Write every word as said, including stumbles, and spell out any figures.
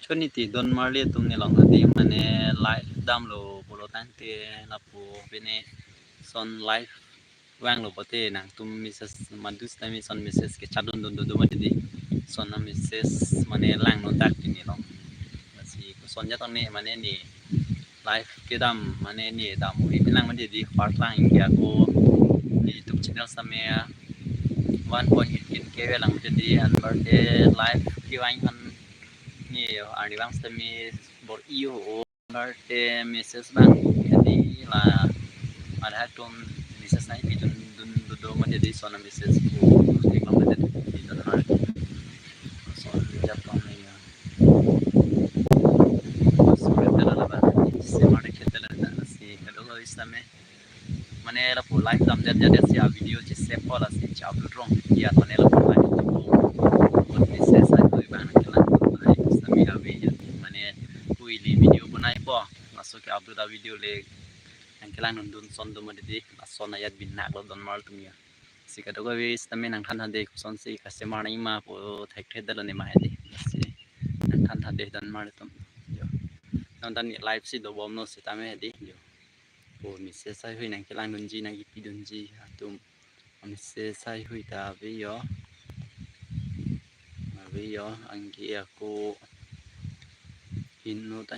Tuni ti don marli atum nelong hadi mane live damlo pulo tangte lapu pine son live vanglo pote nangtum message madus tami son message kechadun dun dun dun mati di son a message mane langnon dak ti nelong. Lasi koson jatong ne mane ne live kedam mane ne dam hui bilang mati di part lang India ko ne YouTube channel same one point eight K velang mati di anbar te live kevang an ne arnivang sitame bor-i ho anbar te message bang jadi la ada atum message nangpidun dun dun dun mati di son a message ko tik long mati di don mar son jatong ne ya. Sore tela la ba se mar ke tela da si kadokave sitame mane lapu live damdet jatdet si a video chesave po lasi che-upload rong ya mane lapu live to ko message ai koi bang kelang ai sitame ave ya mane hui le video bonai po laso ke-upload a video le nangkelang dun dun son dun mati di lason ayat bin naklo don mar atum ya. Si kadokave sitame nangthan tha de koson si customer nangma po thek thek dalo ne ma hadi. Si nangthan tha de don mar atum. Yo. Nang dan live si dobomlo sitame hadi. Yo. Po message sai hui nangkelang dunji nangkipi dunji atum. Message sai hui ta ave yo. Ave yo anke ako hinu ta